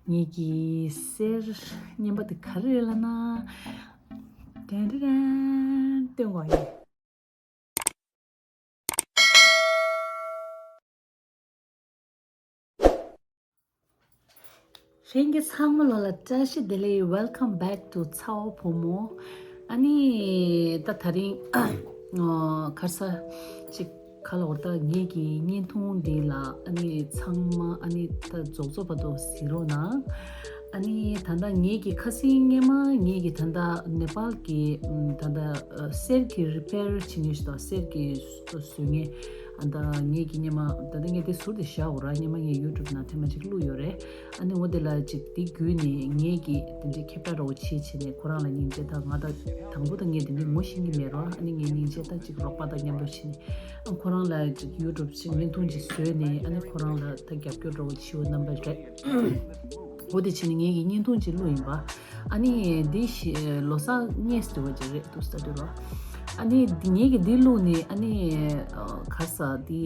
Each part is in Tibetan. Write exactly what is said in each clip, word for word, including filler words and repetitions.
ངེད་ཀྱི་གསེར་རྙིང་པ་དེ་ག་རེ་རེད་ལབ་ན། ཏན་ཏན་ཏན། སྟོན་དགོས་ཡིན། ལྷན་རྒྱས་ཚང་མ་ལོ་ལ་བཀྲ་ཤིས་བདེ་ལེགས། Welcome back to ཚ་བོ་བུ་མོ། ཨ་ནི་ད་དེ་རིང་ཨ་ཁ་སང་ཅིག་ག་ལབ་དགོས་རེད། ད་ངེད་ཀྱི་བརྙན་ཐུང་འདི་ལ་ཨ་ནི་ཚང་མ་ཨ་ནི་ད་རྫོགས་རྫོགས་བར་དུ་གཟིགས་རོགས་གནང་། ཨ་ནི་ད་ལྟ་ངེད་ཀྱི་ཁ་སང་སྔོན་མ་ངེད་ཀྱི་ད་ལྟ་ནེ་པཱལ་གྱི་ཨམ་ད་ལྟ་ཨ་གསེར་གྱི་རི་པེར་བྱེད་མཁན་ཞིག་དང་། གསེར་གྱི་བཟོ་མཁན། ཨ་ད་ངེད་ཀྱི་སྔོན་མ་ད་ལྟ་ངས་དེ་ཟུར་དུ་བཞག་ཡོད་ར། སྔོན་མ་ངས་ཡུ་ཊུབ་ནང་ཐེངས་མ་གཅིག་བླུགས་ཡོད་རེད། ཨ་ནི་འོ་དེ་ལ་ཅིག་དེ་བརྒྱུད་ནས་ངེད་ཀྱིས་དེ་འདྲའི་ཁྱབ་བསྒྲགས་འདྲ་བོ་བྱེད་བྱས་ནས་ཁོ་རང་ལ་སྙིང་རྗེ། ད་ང་ད་དང་པོ་ད་ངས་དེ་འདྲའི་ངོ་ཤེས་ཀྱི་མེད་ར། ཨ་ནི་ངས་སྙིང་རྗེ་ད་ཅིག་རོགས་པ་དང་མཉམ་དུ་བྱས་ནས་ཨ་ཁོ་རང་ལ་ཅིག་ཡུ་ཊུབ་ཅིག་བརྙན་ཐུང་ཅིག་བཟོས་ནས། ཨ་ནི་ཁོ་རང་ལ་ད་རྒྱབ་སྐྱོར་འདྲ་བོ་བྱེད་ཡོད་རྣམ་པ་རེད། འོ་དེ་བྱས་ནས་ངེད་ཀྱིས་བརྙན་ཐུང་ཅིག་བླུགས་ཡིན་པ། ཨ་ནི་འདི་ཞེ་ལོ་གསར་ངས་ཟེར་བ་ཅིག་རེད་འདུག་ས་དུ་ར། ཨ་ནི་འདི་ངེད་ཀྱིས་འདི་བླུགས་ནས་ཨ་ནི་ཨ་ག་ས་འདི་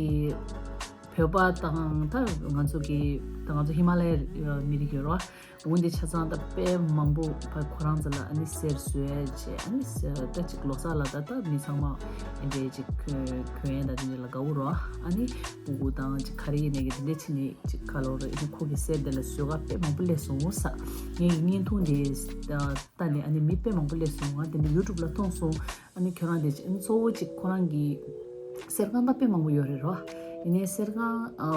བོད་པ་དང་ད་ང་ཚོ་གི་ད་ང་ཚོ་ཧི་མ་ལ་ཡའི་མི་རིགས་ཡོད་ར། འོ་འདི་ཆ་ཚང་ད་དཔེ་མང་པོ་ཕར་ཁོ་རང་ཚོ་ལ་ཨ་ནི་གསེར་བཟོས་བྱས། ཨ་ནི་ད་ཅིག་ལོ་གསར་ལ་ད་ད་མི་ཚང་མ་འདི་འདྲའི་ཅིག་གྱོན་གྱོན་ཡས་ད་འདི་འདྲ་ལ་དགའ་བོ་ར། ཨ་ནི་སྤུ་གུ་དང་ཅིག་ག་རེ་ཡིན་ནའི་གི་འདི་འདྲ་བྱས་ནས་ཅིག་ག་ལབ་དགོས་རེད། ཨ་ནི་ཁོ་གི་གསེར་དེ་ལ་བཟོ་ག་དཔེ་མང་པོ་སླེབས་སོང་ས། ངའི་བརྙན་ཐུང་དེ་ལྟ་ནས་ཨ་ནི་མི་དཔེ་མང་པོ་སླེབས་སོང་། ང་དེ་འདྲ་ཡུ་ཊུབ་ལ་མཐོང་སོང་། ཨ་ནི་ཁྱོད་རང་དེ་ཅིག་གཙོ་བོ་ཅིག་ཁོ་རང་གི་གསེར་ཁང་ད་དཔེ་མང་པོ་ཡོད་རེད་རོ། ཡིན་ནའི་གསེར་ཁང་ཨ་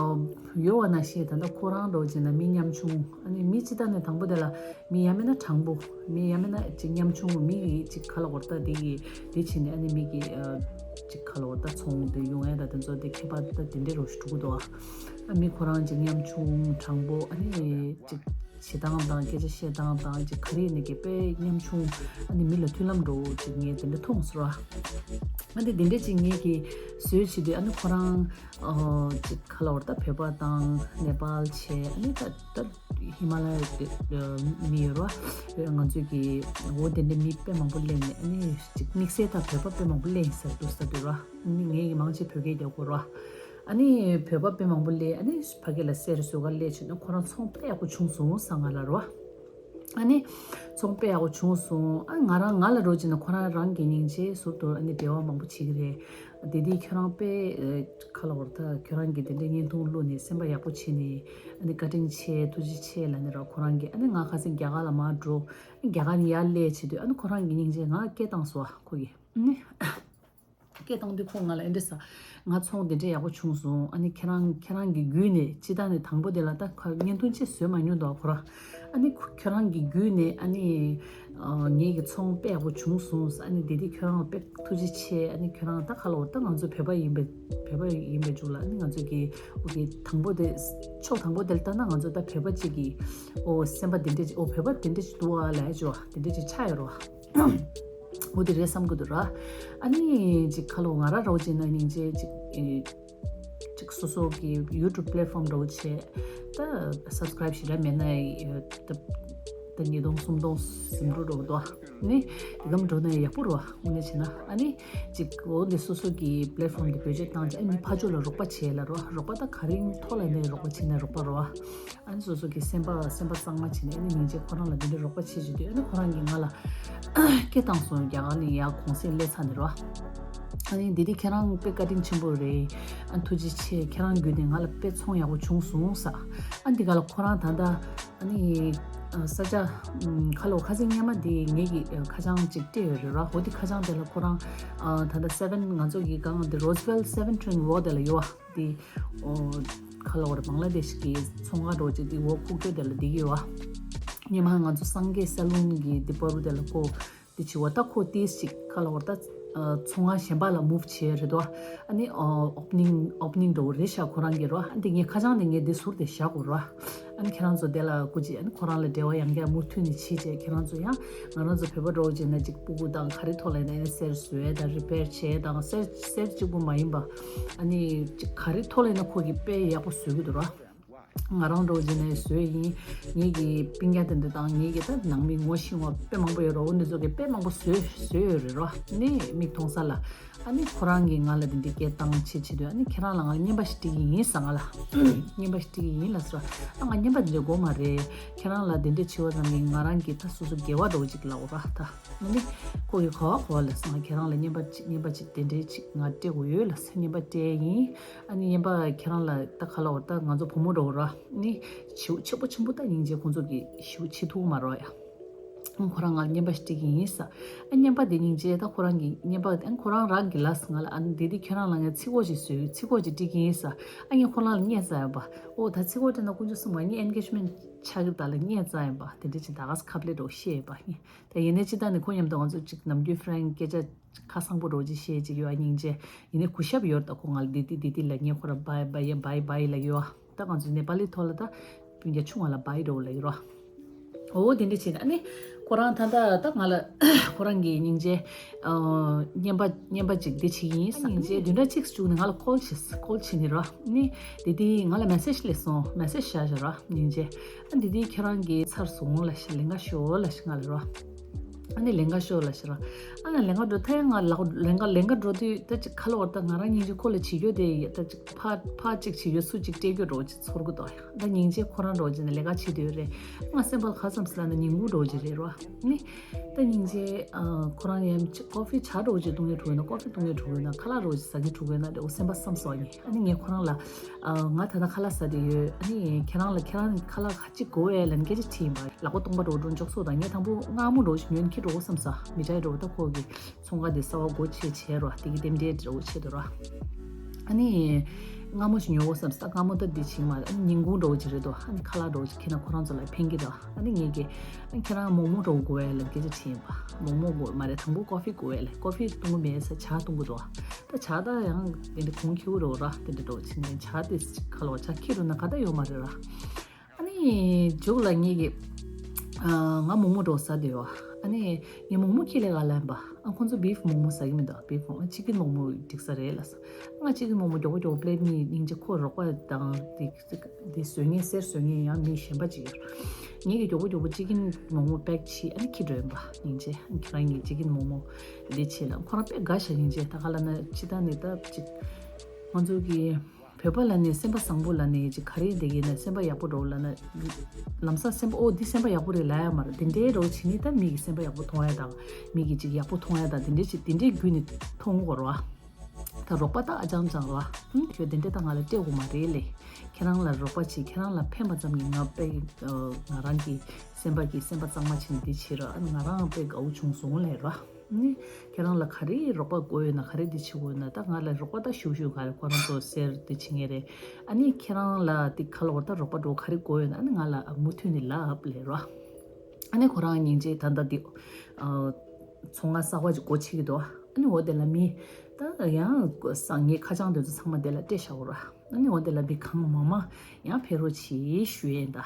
ཡོད་པ་ནང་བཞིན་ད་ལྟ་ཁོ་རང་འདྲ་བོ་བྱས་ན་མི་ཉམ་ཆུང་། ཨ་ནི་མི་སྤྱིར་བཏང་ནས་དང་པོ་དེ་ལ་མི་ཡང་མིན་ན་དྲང་པོ། མི་ཡང་མིན་ན་ཅིག་ཉམ་ཆུང་། མི་ཡི་ཅིག་ག་ལབ་དགོས་རེད། ད་དེ་གི་དེ་བྱས་ནས་ཨ་ནི་མི་གི་ཨ་ཅིག་ག་ལབ་དགོས་རེད། ད་ཚོང་དེ་ཡོང་ཡས་ད་དེ་ཚོ་དེ་ཁྱད་པར་ད་དེ་འདྲའི་རོ་ཞིག་འགྲོ་གི་འདུག་ཨ་མི་ཁོ་རང་ཅིག་ཉམ་ཆུང་དྲང་པོ། ཨ་ནི་ཅིག་བྱེད་སྟངས་དང་སྐད་ཆ་བཤད་སྟངས་དང་ཅིག་ག་རེ་ཡིན་ནའི་གི་དཔེ་ཉམ་ཆུང་། ཨ་ནི་མི་ལ་མཐུན་ལམ་འདྲ་བོ་ཅིག་ངས་དེ་འདྲ་མཐོང་སོང་ར། ཨ་ནི་དེ་འདྲ་ཅིག་ངས་ཀྱིས་བཟོས་བྱེད་དུས་ཨ་ནི་ཁོ་རང་ཨ་ཅིག་ག་ལབ་དགོས་རེད། ད་བོད་པ་དང་ནེ་པཱལ་བྱས། ཨ་ནི་ད་ད་ཧི་མ་ལ་ཡའི་མི་ཡོད་ར། ང་ཚོས་ཀྱི་འོ་དེ་འདྲ་མི་དཔེ་མང་པོ་སླེབས་ནས། ཨ་ནི་ཅིག་དམིགས་བསལ་ད་བོད་པ་དཔེ་མང་པོ་སླེབས་ཡིན་ཟེར་འདུག་ས་དུས་ར། ཨ་ནི་ངས་ཀྱི་མང་ཆེ་བོད་སྐད་རྒྱག་གོ་ར། ཨ་ནི་བོད་པ་དཔེ་མང་པོ་སླེབས། ཨ་ནི་ཕ་གི་ལ་གསེར་བཟོ་ག་སླེབས་བྱས་ན་ཁོ་རང་ཚོང་དཔེ་ཡག་པོ་བྱུང་སོང་ས་ང་ལ་ར། ཨ་ནི་ཚོང་དཔེ་ཡག་པོ་བྱུང་སོང་། ཨ་ང་རང་ང་ལ་རོགས་བྱས་ན་ཁོ་རང་རང་གི་སྙིང་རྗེ་ཟུར་དུ་ཨ་ནི་འབྲེལ་བ་མང་པོ་བྱེད་ཀྱི་རེད། དེ་དུས་ཁྱོད་རང་དཔེ་ཨ་ག་ལབ་དགོས་རེད། ད་ཁྱོད་རང་གིས་དེ་འདྲའི་བརྙན་ཐུང་བླུགས་ནས་སེམས་པ་ཡག་པོ་བྱས་ནས་ཨ་ནི་བཀའ་དྲིན་ཆེ། ཐུགས་རྗེ་ཆེ་ལབ་ནས་ར། ཁོ་རང་གིས་ཨ་ནི་ང་ཁ་སང་རྒྱ་གར་ལ་མར་འགྲོ། རྒྱ་གར་ནས་ཡར་སླེབས་བྱེད་དུས་ཨ་ནི་ཁོ་རང་གི་སྙིང་རྗེ་ང་སྐད་བཏང་སོང་ཨ་ཁོ་གིས། ཨ་ནི་སྐད་བཏང་དུས་ཁོ་ང་ལ་འདི་འདྲ་ཟེར། ང་ཚོང་དེ་འདྲ་ཡག་པོ་བྱུང་སོང་། ཨ་ནི་ཁྱེད་རང་ཁྱེད་རང་གི་བརྒྱུད་ནས་སྤྱིར་བཏང་ནས་དང་པོ་དེ་ལ་ད་ཁ་བརྙན་ཐུང་ཅིག་བཟོས་མ་མྱོང་འདུག་ཁོ་རང་། ཨ་ནི་ཁོ་ཁྱོད་རང་གི་བརྒྱུད་ནས་ཨ་ནི་ཨ་ངེད་ཀྱི་ཚོང་དཔེ་ཡག་པོ་བྱུང་སོང་། ཨ་ནི་དེ་དུས་ཁྱོད་རང་ལ་དཔེ་ཐུགས་རྗེ་ཆེ། ཨ་ནི་ཁྱོད་རང་ད་ག་ལབ་དགོས་རེད། ད་ང་ཚོ་བོད་པ་ཡིན་པའི་བོད་པ་ཡིན་པའི་མཇུག་ལ་ཨ་ནི་ང་ཚོ་གི་འོ་གི་དང་པོ་དེ་ཕྱོགས་དང་པོ་དེ་ལ་ལྟ་ན་ང་ཚོ་ད་བོད་པ་གཅིག་གི་འོ་སེམས་པ་དེ་འདྲ་ཅིག་འོ་བོད་པ་དེ་འདྲ་ཅིག་འདུག་ཨ་ལབ་ཡ་ཅིག་བ་དེ་འདྲ་ཅིག་ཆགས་ཡོད་རེད་བ། འོ་དེ་རེད་བསམ་གི་འདུག་ར། ཨ་ནི་ཅིག་ཁ་ལོ་ང་ར་རོགས་བྱས་ན་སྙིང་རྗེ་ཅིག་ཨེ་ཅིག་སོ་སོ་གི་ཡུ་ཊུབ་པི་ལེཊ་ཕོམ་འདྲ་བོ་བྱས། ད་སབ་སི་ཀ་རེབ་ཞེ་དྲག་མེད་ན་ཨེ་ད་ད་ཉིས་སྟོང་སུམ་སྟོང་ཟིན་འགྲོ་འགྲོ་གི་འདུག་ནི་དེ་གམ་འགྲོ་ན་ཡག་པོ་རེད་བ། དངོས་གནས་བྱས་ན་ཨ་ནི་ཅིག་འོ་འདི་སོ་སོ་གི་པི་ལེཊ་ཕོམ་འདི་བེད་སྤྱོད་བཏང་བྱས་ཨ་ནི་ཕར་ཕྱོགས་ལ་རོགས་པ་བྱས་ལ་རོ། རོགས་པ་ད་ག་རེ་ཐོག་ལ་ནས་རོགས་པ་བྱས་ན་རོགས་པ་རེད་བ། ཨ་ནི་སོ་སོ་གི་སེམས་པ་སེམས་པ་གཙང་མ་བྱས་ནས་ཨ་ནི་སྙིང་རྗེ་ཁོ་རང་ལ་འདི་འདྲའི་རོགས་པ་བྱེད་བྱེད་དུས་ཨ་ནི་ཁོ་རང་གིས་ང་ལ་སྐད་བཏང་སོང་། རྒྱ་གར་ནས་ཡར་གུང་སེང་སླེབས་ཚར་ནས་རོ། ཨ་ནི་འདི་དེ་ཁྱེད་རང་དཔེ་བཀའ་དྲིན་ཆེན་པོ་རེད། ཨ་ཐུགས་རྗེ་ཆེ། ཁྱེད་རང་བརྒྱུད་ནས་ང་ལ་དཔེ་ཚོང་ཡག་པོ་བྱུང་སོང་ས། ཨ་འདི་ག་ལ་ཁོ་རང་ད་ལྟ་ཨ་ནི་ས་ཆ་ཁ་ལོ་ཁ་སང་སྔོན་མ་དེ་ངེད་ཀྱི་ཁ་བྱང་ཅིག་སྤྲད་ཡོད་རེད་ར། འོ་དེ་ཁ་བྱང་དེ་ལ་ཁོ་རང་ད་ལྟ་སེ་ཝེན་ང་ཚོ་གི་སྒང་དེ་རོ་སི་ཝེལ་སེ་ཝེན་ཊེན་ཝོ་དེ་ལ་ཡོད་བ། དེ་ཨོ་ཁ་ལོ་བར་བང་ལ་དེ་ཤི་གི་ཚོང་ཁང་འགྲོ་ཅིག་དེ་འོ་ཁུག་ཀྱོ་དེ་ལ་དེ་གི་ཡོད་བ། སྔོན་མ་ང་ཚོ་སངས་རྒྱས་སེ་ལུན་གི་དེ་བར་དེ་ལ་ཁོ་དེ་བྱི་བ་ད་ཁོ་ཏིས་ཅིག་ཁ་ལོ་བར་ད་ཚོང་ཁང་གཞན་པ་ལ་མུབ་བྱས་རེད་དོ། ཨ་ནི་ཨོ་ཨོ་པ་ནིང་ཨོ་པ་ནིང་འགྲོ་རེད་ཤག་ཁོ་རང་གི་རོ། ཨ་འདི་ངས་ཁ་བྱང་དེ་ངས་དེ་ཟུར་དེ་བཞག་གོ་རོ། ཨ་ནི་ཁྱེད་རང་ཚོ་དེ་ལ་སྐུ་མཁྱེན། ཨ་ནི་ཁོ་རང་ལ་འབྲེལ་བ་ཡང་བསྐྱར་མུ་མཐུད་ནས་བྱེད་བྱས། ཁྱེད་རང་ཚོ་ཡང་ང་རང་ཚོ་བོད་པ་འདྲ་བོ་བྱས་ན་ཅིག་སྤུ་གུ་དང་ག་རེ་ཐོག་ལ་ཡིན་ན་ཨ་ནི་གསེར་བཟོས་དང་རི་པེར་བྱས་དང་གསེར་གསེར་གཅིག་པུ་མ་ཡིན་པ་ཨ་ནི་ཅིག་ག་རེ་ཐོག་ལ་ཡིན་ན་ཁོ་གིས་དཔེ་ཡག་པོ་བཟོ་གི་འདུག་ར། ང་རང་འདྲ་བོ་བྱས་ནས་བཟོས་ཡིན། ངེད་ཀྱི་སྤུན་ཀྱག་དེ་འདྲ་དང་ངེད་ཀྱི་ད་ནང་མི་ངོ་ཤེས་པ་དཔེ་མང་པོ་ཡོད་རེད། འོ་འདི་ཚོ་གིས་དཔེ་མང་པོ་བཟོས་བཟོས་ཡོད་རེད་རོ། ནི་མིག་མཐོང་ས་ལ། ཨ་ནི་ཁོ་རང་གིས་ང་ལ་དེ་འདྲའི་སྐད་བཏང་བྱེད་བྱེད་དུས། ཨ་ནི་ཁྱེད་རང་ལ་ང་ལ་རྔན་པ་ཞིག་སྤྲད་ཀྱི་ཡིན་ཟེར། ང་ལ་རྔན་པ་ཞིག་སྤྲད་ཀྱི་ཡིན་ལབ་ཟེར། ཨ་ང་རྔན་པ་དེ་འདྲ་དགོས་མ་རེད། ཁྱེད་རང་ལ་དེ་འདྲ་བྱེད་པ་ཙམ་གྱིས་ང་རང་གི་ད་སོ་སོ་དགེ་བ་འདྲ་བོ་ཅིག་ལབ་པ་ར་ད། ཨ་ནི་ཁོ་གིས་གོ་བ་གོ་བ་ལབ་སོང་། ང་ཁྱེད་རང་ལ་རྔན་པ་ཅིག་རྔན་པ་ཅིག་དེ་འདྲའི་ཅིག་ང་སྤྲད་དགོས་ཡོད་ལབ་སོང་། རྔན་པ་སྤྲད་ཡིན། ཨ་ནི་རྔན་པ་ཁྱེད་རང་ལ་ད་ག་ལབ་དགོས་རེད། ད་ང་ཚོ་བུ་མོ་འདྲ་བོ་ར་ནི་ཞེ་པོ་ཆེན་པོ་ཆེན་པོ་ད་སྙིང་རྗེ་ཁོང་ཚོ་གིས་ཞེ་པོ་བྱེད་ཐུབ་མ་རེད་ཡ། ཁོ་རང་ང་ལ་རྔན་པ་ཞིག་སྤྲད་ཀྱི་ཡིན་ཟེར། ཨ་རྔན་པ་དེ་སྙིང་རྗེ་ད་ཁོ་རང་གིས་རྔན་པ་ཨ་ཁོ་རང་རང་གིས་ལབ་སོང་ང་ལ། ཨ་ནི་དེ་དུས་ཁྱེད་རང་ལ་ངས་ཚིག་གོ་ཅིག་བཟོས། ཚིག་གོ་ཅིག་སྤྲད་ཀྱི་ཡིན་ཟེར། ཨ་ངས་ཁོ་རང་ལ་བརྙས་ཚར་ཡིན་པ། ཨོ་ད་ཚིག་གོ་སྤྲད་ན་དཀོན་མཆོག་གསུམ་ང་ངའི་ཨེན་གེཇ་མེན་ཊི་ཆག་གི་རེད། ད་ལ་བརྙས་ཚར་ཡིན་པ། དེ་འདྲ་ཅིག་ད་ག་སེ་ཁ་པར་སླེབས་འགྲོ་ཤེས་ཡིན་པ། ད་ཡིན་ནའི་སྤྱིར་བཏང་ནས་ཁོ་མཉམ་དུ་ང་ཚོ་ཅིག་ནམ་རྒྱུན་ཧྥི་རེན་སྐད་ཆ་ཁ་སང་པོ་འདྲ་བོ་ཅིག་བཤད་ཅིག་ཡོད། ཨ་སྙིང་རྗེ། ཡིན་ནའི་གུས་ཞབས་ཡོད་རེད། ད་ཁོ་ང་ལ་དེ་དེ་དེ་དེ་ལབ། ངས་ཁོ་ར་བྷའི་བྷའི་བྷའི་བྷའི་ལབ་ཡོད། ད་ང་ཚོ་ནེ་པ་ལི་ཐོག་ལ་ད་སྤུན་ཀྱག་ཆུང་བ་ལ་བྷའི་འདྲ་བོ་ལབ་ཡོད་རེད། འོ་དེ་འདྲ་བྱས་ནས་ཨ་ནི་ཁོ་རང་ད་ལྟ་ད་ང་ལ་ཁོ་རང་གིས་སྙིང་རྗེ། ཨ་རྔན་པ་རྔན་པ་ཅིག་འདི་བྱེད་ཀྱི་ཡིན་ཟེར། སྙིང་རྗེ་བདུན་ཕྲག་གཅིག་བཅུག་ནས་ང་ལ་ཀོལ་བྱས། ཀོལ་བྱས་ནས་ར་ནི་དེ་དེ་ང་ལ་མེ་སེཇ་སླེབས་སོང་། མེ་སེཇ་བཞག་བཞག་ར་སྙིང་རྗེ། ཨ་འདི་དེ་ཁྱེད་རང་གིས་ཚར་སོང་ལབ་ཤག་ལེན་ག་ཤོག་ལབ་ཤག་ང་ལ་ར། ཨ་ནི་ལེན་ག་ཤོག་ལབ་ཤག་ར། ཨ་ནི་ལེན་ག་འགྲོ་ཐལ། ང་ལག་ལེན་ག་ལེན་ག་འགྲོ་དུས་ད་ཅིག་ཁ་ལོ་བར་ད་ང་རང་སྙིང་རྗེ་ཁོ་ལ་བྱེད་རྒྱུ་དེ་ད་ཅིག་ཕ་ཕ་ཅིག་བྱེད་རྒྱུ་སུ་ཅིག་སྤྲད་རྒྱུ་འདྲ་བོ་ཅིག་ཚོར་གི་འདུག་ད་སྙིང་རྗེ་ཁོ་རང་འདྲ་བོ་ཅིག་ནས་ལས་ཀ་བྱེད་དུས་རེད། ང་སེམས་པ་ལ་ག་ཙམ་ཟེར་ལབ་ན་ཉིན་གུང་འདྲ་བོ་ཅིག་རེད་ར། ནི་ད་སྙིང་རྗེ། ཨ་ཁོ་རང་ཡང་ཅིག་ཀོ་ཕི་ཇ་འདྲ་བོ་ཅིག་བཏུང་ཡས་འགྲོ་ཡོད་ན་ཀོ་ཕི་བཏུང་ཡས་འགྲོ་ཡོད་ན་ཁ་ལག་འདྲ་བོ་ཅིག་ཟ་གི་འགྲོ་ཡོད་ན་འདྲ་བོ་སེམས་པ་བསམ་སོང་ནི། ཨ་ནི་ངས་ཁོ་རང་ལ། ཨ་ང་ད་ལྟ་ཁ་ལག་ཟ་བསྡད་ཡོད། ཨ་ནི་ཁྱེད་རང་ལ་ཁྱེད་རང་ཁ་ལག་ག་ཅིག་དགོས་ཨེ་ལབ་ནས་སྐད་ཆ་དྲིས་ཡིན་པ། ལག་པ་སྟོང་པ་འདྲ་བོ་འགྲོ་འཇོག་སོ་དང་། ངས་དང་པོ་མངར་མོ་འདྲ་བོ་ཞིག་ཉོས་ན་འཁྱེར་འགྲོ་དགོས་བསམ་ས། མི་ཊའི་འདྲ་བོ་ད་ཁོ་གི་ཚོང་ཁང་དེ་གསར་པ་སྒོ་ཕྱེ་བྱས་ར། དེ་གི་རྟེན་འབྲེལ་འདྲ་བོ་ཆེད་དུ་ར། ཨ་ནི་མངར་མོ་ཞིག་ཉོ་དགོས་བསམ་ས། ད་མངར་མོ་ད་འདི་བྱེད་མ་རེད། ཨ་ནི་ཉིན་གུང་འདྲ་བོ་ཅིག་རེད་དོ། ཨ་ནི་ཁ་ལག་འདྲ་བོ་ཅིག་འཁྱེར་ན་ཁོ་རང་ཚོ་ལ་ཕན་གི་ར། ཨ་ནི་ངས་ཀྱི་ཨ་ཁྱེད་རང་མོག་མོག་འདྲ་བོ་དགོས་ཨེ་ལབ་སྐད་ཆ་དྲིས་ཡིན་པ། མོག་མོག་དགོས་མ་རེད། དང་པོ་ཀོ་ཕི་དགོས་ཨེ་ལབ། ཀོ་ཕི་བཏུང་གི་མེད་ཟེར། ཇ་བཏུང་གི་འདུག་ད་ཇ་ད་ཡང་དེ་འདྲ་གོང་ཁེ་པོ་རེད་ར། དེ་འདྲ་འདྲ་བོ་བྱས་ནས་ཇ་དེ་ཁ་ལོ་ཇ་འཁྱེར་འགྲོ་ན་ག་ད་ཡོད་མ་རེད་ར། ཨ་ནི་མཇུག་ལ་ངེད་ཀྱི་ཨ་ང་མོག་མོག་འདྲ་བོ་ཟ་བསྡད་ཡོད། ཨ་ནི་ངས་མོག་མོག་འཁྱེར་སླེབས་ག་ལབ་ཡིན་པ། ཨ་ཁོང་ཚོ་བིཕ་མོག་མོག་ཟ་གི་མི་འདུག་བིཕ་མོག་མོག་ཅི་ཀིན་མོག་མོག་འགྲིག་ས་རེད་ལབ་སོང་། ང་ཅི་ཀིན་མོག་མོག་མགྱོགས་པོ་མགྱོགས་པོ་པི་ལེཊ་གཉིས་སྙིང་རྗེ་ཁོ་རོགས་པ་དང་དེ་དེ་བཟོ་མཁན་གསེར་བཟོ་མཁན་ཡང་མི་གཞན་པ་ཅིག་ཡོད། ངེད་ཀྱིས་མགྱོགས་པོ་མགྱོགས་པོ་ཅི་ཀིན་མོག་མོག་པེག་བྱས་ཨ་ནི་འཁྱེར་འགྲོ་ཡིན་པ། སྙིང་རྗེ་ཁྱེད་རང་གིས་ཅི་ཀིན་མོག་མོག་འདི་བྱས་ལ་ཁོ་རང་དཔེ་དགའ་ཤག་སྙིང་རྗེ། ད་ག་ལབ་ན་སྤྱིར་བཏང་ནས་ད་ཅིག་ང་ཚོ་གི་བོད་པ་ལབ་ནས་སེམས་པ་བཟང་པོ་ལབ་ནས་ཅིག་ག་རེ་འདི་གི་ན་སེམས་པ་ཡག་པོ་འདྲ་བོ་ལབ་ན། ལམ་སང་སེམས་པ་ཨོ་འདི་སེམས་པ་ཡག་པོ་རེད་ལབ་ཡ་མ་རེད། འདི་འདྲའི་འདྲ་བོ་བྱས་ནས་ད་མི་གི་སེམས་པ་ཡག་པོ་མཐོང་ཡ་དང་། མི་གི་ཅིག་ཡག་པོ་མཐོང་ཡ་དང་། འདི་འདྲའི་ཅིག་འདི་འདྲའི་བརྒྱུད་ནས་མཐོང་གི་ཡོད་རེད་བ། ད་རོགས་པ་ད་ཨ་ཅང་ཅང་རེད་བ། ཧུམ་ཁྱོད་འདི་འདྲའི་ད་ང་ལ་སྤྲད་དགོས་མ་རེད་ལེ། ཁྱེད་རང་ལ་རོགས་པ་བྱེད། ཁྱེད་རང་ལ་ཕན་པ་ཙམ་གྱིས་ང་དཔེ་ང་རང་གི་སེམས་པ་གི་སེམས་པ་གཙང་མ་བྱས་ནས་འདི་བྱེད་ར། ཨ་ནི་ང་རང་དཔེ་དགའ་བོ་བྱུང་སོང་ལབ་ར། ནི་ཁྱེད་རང་ལ་ག་རེ་རོགས་པ་དགོས་ཡོད་ན། ག་རེ་འདི་བྱེད་དགོས་ཡོད་ན་ད་ང་ལ་རོགས་པ་ད་ཞུ་ཞུ་ག་རེ་ཁོ་རང་ཚོ་ཟེར་འདི་བྱེད་མཁན་རེད། ཨ་ནི་ཁྱེད་རང་ལ་འདི་ག་ལ་བར་ད་རོགས་པ་འགྲོ་ག་རེ་དགོས་ཡོད་ན་ཨ་ནི་ང་ལ་མུ་མཐུད་ནས་ལབ་ལབ་ར། ཨ་ནི་ཁོ་རང་སྙིང་རྗེ་ད་ལྟ་འདི་ཚོང་ཁང་གསར་པ་ཅིག་སྒོ་ཕྱེ་གི་འདུག་ཨ་ནི་འོ་དེ་ལ་མི་ད་ཡང་ངའི་ཁ་བྱང་དེ་ཚོ་ཚང་མ་དེ་ལ་སྤྲད་བཞག་གོ་ར། ཨ་ནི་འོ་དེ་ལ་མི་གང་མང་མང་ཡང་ཕེབས་རོགས་གྱིས་ཞུ་ཡས་ད།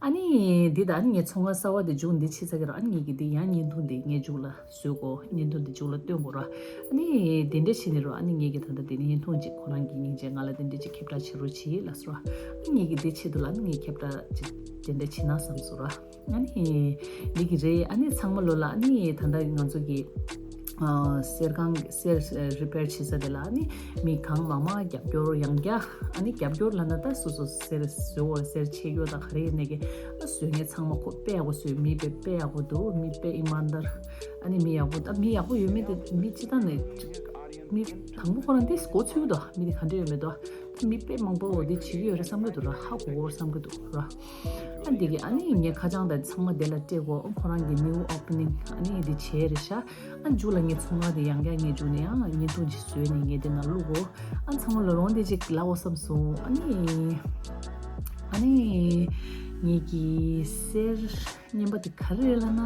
ཨ་ནི་འདི་ད་ཨ་ནི་ངའི་ཚོང་ཁང་གསར་པ་དེ་མཇུག་འདི་ཕྱེ་ཚར་གི་ར། ཨ་ནི་ངེད་ཀྱི་འདི་ཡང་བརྙན་ཐུང་འདི་ངའི་མཇུག་ལ་བཟོས་གོ། བརྙན་ཐུང་འདི་མཇུག་ལ་སྟོན་གོ་ར། ཨ་ནི་དེ་འདྲ་བྱས་ནས་ར། ཨ་ནི་ངེད་ཀྱི་ད་ལྟ་འདི་ནི་བརྙན་ཐུང་ཅིག་ཁོ་རང་གི་སྙིང་རྗེ་ང་ལ་དེ་འདྲ་ཅིག་ཁྱབ་བསྒྲགས་བྱེད་རོགས་གྱིས་ལབ་སོང་ར། ཨ་ནི་ངེད་ཀྱི་འདི་ཆེད་དུ་ལ་ཨ་ནི་ངས་ཁྱབ་བསྒྲགས་ཅིག་དེ་འདྲ་བྱེད་ན་བསམ་སོང་ར། ཨ་ནི་འདི་གི་རེད། ཨ་ནི་ཚང་མ་ལོ་ལ་ཨ་ནི་ད་ལྟ་ང་ཚོ་གི་ཨ་གསེར་ཁང་གསེར་རི་པེར་བྱེད་ས་དེ་ལ་ཨ་ནི་མི་གང་མང་མང་རྒྱབ་སྐྱོར་ཡང་བསྐྱར། ཨ་ནི་རྒྱབ་སྐྱོར་ལབ་ན་ད་སོ་སོ་གསེར་བཟོ་བ་གསེར་ཆེ་སྐྱོར་དང་ག་རེ་ཡིན་ནའི་གི་ཨ་བཟོ་མཁན་ཚང་མ་ཁོ་དཔེ་ཡག་པོ་བཟོས། མི་དཔེ་དཔེ་ཡག་པོ་འདུག་མི་དཔེ་ཨི་མན་དར། ཨ་ནི་མི་ཡག་པོ་ད་མི་ཡག་པོ་ཡོད་མེད་དེ་མི་སྤྱིར་བཏང་ནས་མི་དང་པོ་ཁོ་རང་དེ་མགོ་ཚོས་འདུག་མི་དེ་ག་འདྲ་ཡོད་མེད་འདུག་མི་དཔེ་མང་པོ་འོ་དེ་བྱེད་ཀྱི་ཡོད་རེད་བསམ་གྱི་འདུག་ར། ཧ་གོ་གོ་བསམ་གྱི་འདུག་ར། ཨ་འདི་གི་ཨ་ནི་ངས་ཁ་བྱང་དང་ཚང་མ་དེ་ལ་སྤྲད་གོ། ཨ་ཁོ་རང་གི་ནིའུ་ཨོ་པ་ནིང་ཨ་ནི་འདི་བྱས་རེད་ཤག་ཨ་མཇུག་ལ་ངས་ཚོང་ཁང་དེ་ཡང་བསྐྱར་ངས་མཇུག་ནས་ཡང་བརྙན་ཐུང་ཅིག་བཟོས་ནས་ངས་དེ་ནང་བླུག་གོ། ཨ་ཚང་མ་ལོ་ལོང་དེ་ཅིག་ལབ་འོ་བསམ་སོང་། ཨ་ནི་ཨ་ནི་ངེད་ཀྱི་གསེར་རྔན་པ་དེ་ག་རེ་རེད་ལབ་ན།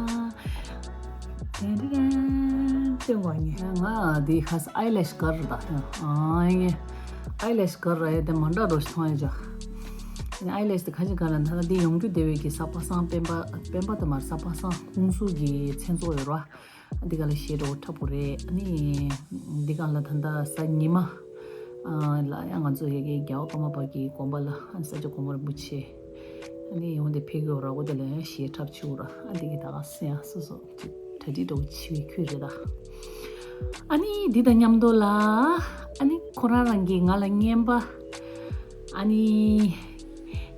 དེ་རིང་སྟོན་དགོས་ནི། ང་དེ་ཁ་སང་ཨའི་ལེཤ་དཀར་རེད་ད། ཨ་ཡེ། ཨའི་ལེཤ་དཀར་རེད་དེ་མ་འདྲ་རོ་ཞིག་མཐོང་ཡ་ཅག་ཨའི་ལེཤ་དེ་ག་ཅིག་ག་ལ་ན་དེ་ཡོང་རྒྱུ་དེ་བས་ཀྱི་གཟའ་པ་སངས་སྤེན་པ་སྤེན་པ་དེ་མར་གཟའ་པ་སངས་ཁོང་ཚོ་གི་མཚན་ཚོགས་ཡོད་ར། འདི་ག་ལ་ཤེས་རོ་འཁྲབ་པོ་རེད། ཨ་ནི་འདི་ག་ལ་ད་ལྟ་གཟའ་ཉི་མ། ལ་ཡང་ང་ཚོ་ཡ་གི་རྒྱལ་བ་ཀརྨ་པ་གི་དགོན་པ་ལ་ཨ་ནི་ས་སྐྱ་གོང་མ་རིན་པོ་ཆེ་ཨ་ནི་འོན་ཏེ་ཕེབས་ཡོད་ར། འོ་དེ་ལ་ཡང་ཞལ་འཁྲབ་བྱེད་ར། ཨ་འདི་གི་ད་ག་སེ་ཡང་སོ་སོ་གྲ་སྒྲིག་འདྲ་བོ་བྱེད་པའི་ཁུལ་རེད་ད། ཨ་ནི་འདི་དང་མཉམ་དུ་ལ་ཨ་ནི་ཁོ་རང་རང་གིས་ང་ལ་རྔན་པ་ཨ་ནི་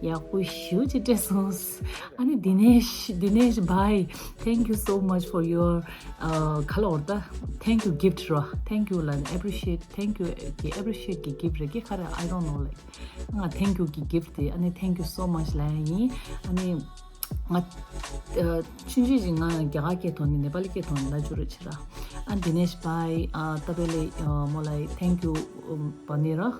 ཡག་པོ་ཞེ་པོ་ཅིག་སྤྲད་སོང་། ཨ་ནི་Dinesh, Dinesh bhai, thank you so much for your, uh, ག་ལ་འོར་ད། Thank you gift ར། Thank you ལ་appreciate, thank you གི་appreciate གི་gift རེད་ཀྱི་ཁ་རེ། I don't know, like ང་thank you གི་gift དེ་ཨ་ནི་thank you so much ལབ་ཡ་ཡིན། ཨ་ནི་ང་ཨ་ཆུང་ཆུང་ཅིག་ང་རྒྱ་གར་སྐད་ཐོག་ནས་ནེ་པ་ལི་སྐད་ཐོག་ནས་ལབ་རྒྱུ་རེད་བྱེད་ར། ཨ་Dinesh bhai ཨ་ཏ་པེ་ལེ་ཨ་མོ་ལ་thank you ཨམ་བ་ནི་ར།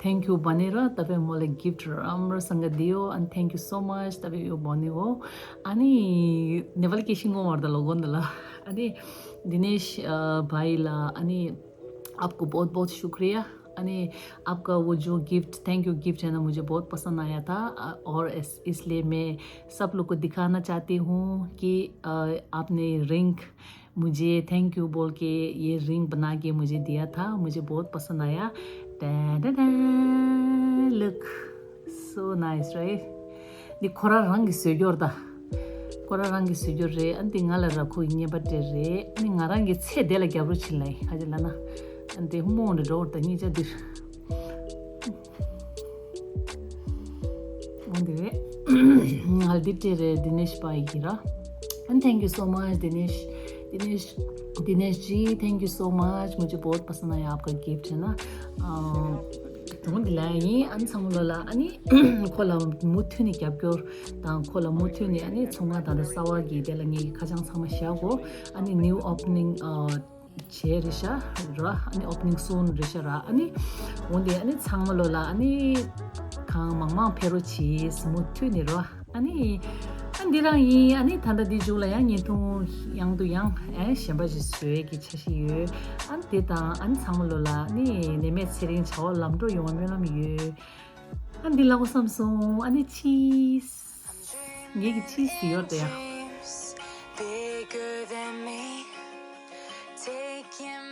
Thank you བ་ནི་ར། ཏ་པེ་མོ་ལ་gift ར་ཨམ་ར་སང་ག་དེའོ། ཨ་thank you so much ཏ་པེ་ཡོ་བ་ནི་འོ། ཨ་ནི་ནེ་པ་ལི་སྐད་ཤེས་ངོ་བར་ད་ལོ་གོ་འདི་ལ། ཨ་ནི་Dinesh ཨ་bhai ལ་ཨ་ནི आपको बहुत बहुत शुक्रिया। अने आपका वो जो gift, thank you gift है ना, मुझे बहुत पसंद आया था। अ, और इस, इसलिए मैं सब लोग को दिखाना चाहती हूँ कि अ, आपने रिंग मुझे थैंक यू बोल के ये रिंग बना के मुझे दिया था, मुझे बहुत पसंद आया। टा टा टा, look so nice, right? འདི་ཁོ་རང་རང་གིས་བཟོས་རྒྱུ་རེད་ད། ཁོ་རང་རང་གིས་བཟོས་རྒྱུ་རེད། ཨ་འདི་ང་ལ་ར་ཁོ་ཡི་རྔན་པ་སྤྲད་རེད། ཨ་ནི་ང་རང་གི་ཚེ་འདི་ལ་རྒྱབ་རོགས་བྱེད་ལ་ཡི་ཁ་ཅིག་ལ་ན། ཨ་འདི་ཧུ་མོ་འདྲ་འགྲོ་བར་ད་གཉིས་ཆ་འདིར། འོ་འདི་རེད། ང་ལ་འདི་སྤྲད་རེད། Dinesh bhai གི་ར། And thank you so much, Dinesh. Dinesh, दिनेश ji, thank you so much. मुझे बहुत पसंद आया आपका गिफ्ट, है ना? དོན་འདི་ལ་ཡིན། ཨ་ནི་ཚང་མ་ལོ་ལ་ཨ་ནི་ཁོ་ལ་མུ་མཐུད་ནས་རྒྱབ་སྐྱོར་དང་ཁོ་ལ་མུ་མཐུད་ནས་ཨ་ནི་ཚོང་ཁང་ད་ལྟ་གསར་པ་གི་དེ་ལ་ངའི་ཁ་བྱང་ཚང་མ་བཞག་གོ། ཨ་ནི་new opening བྱས་རེད་ཤག་ར། ཨ་ནི་opening soon རེད་ཤག་ར། ཨ་ནི་འོན་ཏེ་ཨ་ནི་ཚང་མ་ལོ་ལ་ཨ་ནི་གང་མང་མང་ཕེབས་རོགས་བྱེད། མུ་མཐུད་ནས་ར། ཨ་ནི་ཨ་འདི་རང་ཡིན། ཨ་ནི་ད་ལྟ་འདི་མཇུག་ལ་ཡང་བརྙན་ཐུང་ཡང་དུ་ཡང་ཨ་གཞན་པ་ཞིག་བཟོས་ཀྱི་འཆར་གཞི་ཡོད། ཨ་ནི་དེ་དང་ཨ་ནི་ཚང་མ་ལོ་ལ་ཨ་ནི་ནད་མེད་ཚེ་རིང་བྱ་བ་ལམ་འགྲོ་ཡོང་བའི་སྨོན་ལམ་ཡོད། ཨ་འདི་ལ་གོ་བསམ་སོང་། ཨ་ནི་ཆིས། ངེད་ཀྱི་ཆིས་ཡོད་དེ་ཡ། Bigger than me, taking